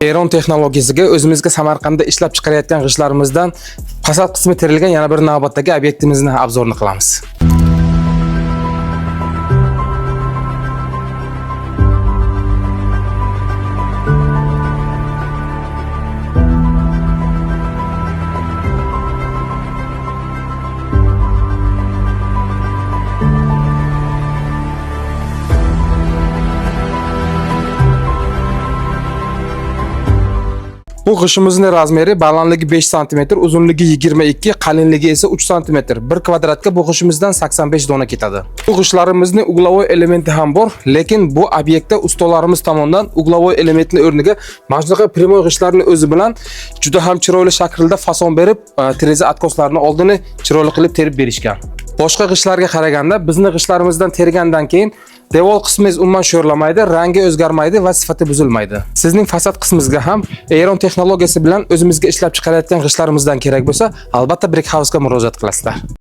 Eron texnologiyasiga o'zimizga Samarqandda ishlab chiqarayotgan g'ishtlarimizdan fasad qismi terilgan yana bir navbatdagi obyektimizni obzorni qilamiz. Bu g'ishimizni razmeri balandligi 5 cm, uzunligi 22, qalinligi esa 3 cm. Bir kvadratga bu g'ishimizdan 85 dona ketadi. Bu g'ishlarimizning uglovoy elementi ham bor, lekin bu obyektda ustalarimiz tomonidan uglovoy elementni o'rniga mana shunaqa primoy g'ishtlarni o'zi bilan juda ham chiroyli shaklda fason berib, deraza atkoslarini oldini chiroyli qilib terib berishgan. Boshqa g'ishtlarga qaraganda bizni g'ishtlarimizdan tergandan keyin devor qismingiz umuman sho'rlamaydi, rangi o'zgarmaydi va sifati buzilmaydi. Sizning fasad qismingizga ham Eron texnologiyasi bilan o'zimizga ishlab chiqarayotgan g'ishtlarimizdan kerak bo'lsa, albatta Brick House'ga murojaat qilasizlar.